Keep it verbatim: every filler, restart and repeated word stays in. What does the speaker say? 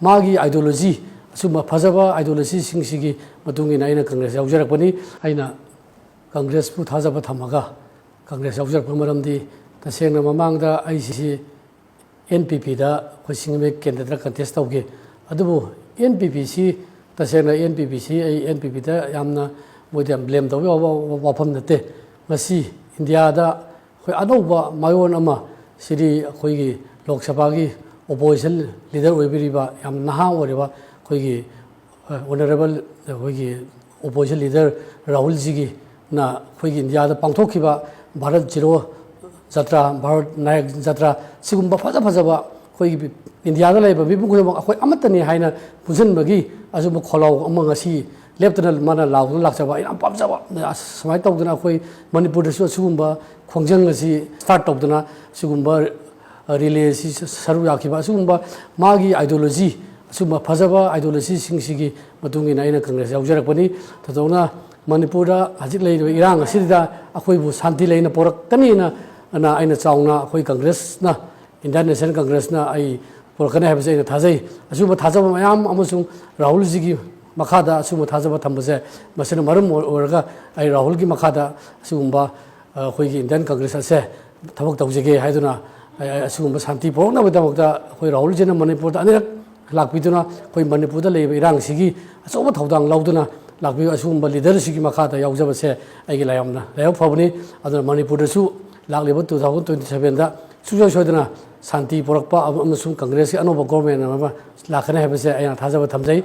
ꯃꯥꯒꯤ ideology, ꯑꯁꯨꯝꯕ ꯐꯖꯕ ideologyꯁꯤꯡꯁꯤꯒꯤ ꯃꯇꯨꯡ ꯏꯟꯅ ꯑꯩꯅ ꯀꯪꯒ꯭ꯔꯦꯁ ꯌꯥꯎꯖꯔꯛꯄꯅꯤ꯫ ꯑꯩꯅ ꯀꯪꯒ꯭ꯔꯦꯁꯄꯨ ꯊꯥꯖꯕ ꯊꯝꯃꯒ ꯀꯪꯒ꯭ꯔꯦꯁ ꯌꯥꯎꯖꯔꯛꯄ ꯃꯔꯝꯗꯤ, ꯇꯁꯦꯡꯅ ꯃꯃꯥꯡꯗ ꯑꯩꯁꯤ NPPꯗ ꯑꯩꯈꯣꯏ single candidate contest ꯇꯧꯈꯤ꯫ ꯑꯗꯨꯕꯨ NPPꯁꯤ, ꯇꯁꯦꯡꯅ NPPꯁꯤ ꯑꯩ NPPꯗ ꯌꯥꯝꯅ, ꯃꯣꯏꯗ ꯌꯥꯝ blame ꯇꯧꯕ ꯌꯥꯕ ꯋꯥꯐꯝ ꯅꯠꯇꯦ꯫ ꯉꯁꯤ ꯏꯟꯗꯤꯌꯥꯗ ꯑꯩꯈꯣꯏ ꯑꯅꯧꯕ ꯃꯌꯣꯟ ꯑꯃ, ꯁꯤꯗꯤ ꯑꯩꯈꯣꯏꯒꯤ ꯂꯣꯛ ꯁꯚꯥꯒꯤ opposition leader ꯑꯣꯏꯕꯤꯔꯤꯕ, ꯌꯥꯝ ꯅꯍꯥ ꯑꯣꯏꯔꯤꯕ ꯑꯩꯈꯣꯏꯒꯤ, ꯑ, honourable ꯑꯩꯈꯣꯏꯒꯤ opposition leader ꯔꯥꯍꯨꯜꯖꯤꯒꯤꯅ ꯑꯩꯈꯣꯏꯒꯤ ꯏꯟꯗꯤꯌꯥꯗ ꯄꯥꯡꯊꯣꯛꯈꯤꯕ ꯚꯥꯔꯠ ꯖꯣꯗꯣ ꯖꯇ꯭ꯔꯥ, ꯚꯥꯔꯠ ꯅꯥꯌꯛ ꯖꯇ꯭ꯔꯥ, ꯁꯤꯒꯨꯝꯕ ꯐꯖ ꯐꯖꯕ ꯑꯩꯈꯣꯏꯒꯤ ꯏꯟꯗꯤꯌꯥꯗ ꯂꯩꯔꯤꯕ ꯃꯤꯄꯨꯝ ꯈꯨꯗꯤꯡꯃꯛ ꯑꯩꯈꯣꯏ ꯑꯃꯠꯇꯅꯤ ꯍꯥꯏꯅ ꯄꯨꯟꯁꯤꯟꯕꯒꯤ ꯑꯆꯨꯝꯕ ꯈꯣꯜꯂꯥꯎ ꯑꯃ ꯉꯁꯤ ꯂꯦꯞꯇꯅ ꯃꯥꯅ ꯂꯥꯎꯗꯨꯅ ꯂꯥꯛꯆꯕ ꯑꯩ ꯌꯥꯝ ꯄꯥꯝꯖꯕ꯫ ꯑꯁ, ꯁꯨꯃꯥꯏꯅ ꯇꯧꯗꯅ ꯑꯩꯈꯣꯏ ꯃꯅꯤꯄꯨꯔꯗꯁꯨ ꯑꯁꯤꯒꯨꯝꯕ ꯈꯣꯡꯖꯪ ꯑꯁꯤ start ꯇꯧꯗꯨꯅ, ꯁꯤꯒꯨꯝꯕ relay ꯑꯁꯤ ꯁꯔꯨꯛ ꯌꯥꯈꯤꯕ, ꯑꯁꯤꯒꯨꯝꯕ ꯃꯥꯒꯤ ideology, ꯑꯁꯤꯒꯨꯝꯕ ꯐꯖꯕ ideologyꯁꯤꯡꯁꯤꯒꯤ ꯃꯇꯨꯡ ꯏꯟꯅ ꯑꯩꯅ ꯀꯪꯒ꯭ꯔꯦꯁ ꯌꯥꯎꯖꯔꯛꯄꯅꯤ꯫ ꯊꯣꯏꯗꯣꯛꯅ ꯃꯅꯤꯄꯨꯔꯗ ꯍꯧꯖꯤꯛ ꯂꯩꯔꯤꯕ ꯏꯔꯥꯡ ꯑꯁꯤꯗ ꯑꯩꯈꯣꯏꯕꯨ ꯁꯥꯟꯇꯤ ꯂꯩꯅ ꯄꯣꯔꯛꯀꯅꯤꯅ, ꯑꯅ ꯑꯩꯅ ꯆꯥꯎꯅ, ꯑꯩꯈꯣꯏ ꯀꯪꯒ꯭ꯔꯦꯁꯅ, Indian National Congressꯅ ꯑꯩ ꯄꯨꯔꯛꯀꯅꯤ ꯍꯥꯏꯕꯁꯦ ꯑꯩꯅ ꯊꯥꯖꯩ꯫ ꯑꯁꯤꯒꯨꯝꯕ ꯊꯥꯖꯕ ꯃꯌꯥꯝ ꯑꯃꯁꯨꯡ ꯔꯥꯍꯨꯜꯖꯤꯒꯤ ꯃꯈꯥꯗ ꯑꯁꯤꯒꯨꯝꯕ ꯊꯥꯖꯕ ꯊꯝꯕꯁꯦ, ꯃꯁꯤꯅ ꯃꯔꯝ ꯑꯣꯏ-, ꯑꯣꯏꯔꯒ ꯑꯩ ꯔꯥꯍꯨꯜꯒꯤ ꯃꯈꯥꯗ ꯑꯁꯤꯒꯨꯝꯕ, ꯑ, ꯑꯩꯈꯣꯏꯒꯤ Indian Congress ꯑꯁꯦ ꯊꯕꯛ ꯇꯧꯖꯒꯦ ꯍꯥꯏꯗꯨꯅ, ꯑ, ꯑ, ꯑꯁꯤꯒꯨꯝꯕ ꯁꯥꯟꯇꯤ ꯄꯨꯔꯛꯅꯕꯒꯤꯗꯃꯛꯇ ꯑꯩꯈꯣꯏ ꯔꯥꯍꯨꯜꯖꯤꯅ ꯃꯅꯤꯄꯨꯔꯗ ꯑꯅꯤꯔꯛ ꯂꯥꯛꯄꯤꯗꯨꯅ ꯑꯩꯈꯣꯏ ꯃꯅꯤꯄꯨꯔꯗ ꯂꯩꯔꯤꯕ ꯏꯔꯥꯡꯁꯤꯒꯤ ꯑꯆꯧꯕ ꯊꯧꯗꯥꯡ ꯂꯧꯗꯨꯅ ꯂꯥꯛꯄꯤꯕ ꯑꯁꯤꯒꯨꯝꯕ leaderꯁꯤꯒꯤ ꯃꯈꯥꯗ ꯌꯥꯎꯖꯕꯁꯦ ꯑꯩꯒꯤ ꯂꯥꯏꯕꯛ ꯐꯕꯅꯤ꯫ ꯑꯗꯨꯅ ꯃꯅꯤꯄꯨꯔꯗꯁꯨ ꯂꯥꯛꯂꯤꯕ two thousand twenty sevenꯗ ꯁꯨꯡꯁꯣꯏ ꯁꯣꯏꯗꯅ ꯁꯥꯟꯇꯤ ꯄꯨꯔꯛꯄ ꯑꯃ-, ꯑꯃꯁꯨꯡ ꯀꯪꯒ꯭ꯔꯦꯁꯀꯤ ꯑꯅꯧꯕ government ꯑꯃ ꯂꯥꯛꯀꯅꯤ ꯍꯥꯏꯕꯁꯦ ꯑꯩꯅ ꯊꯥꯖꯕ ꯊꯝꯖꯩ꯫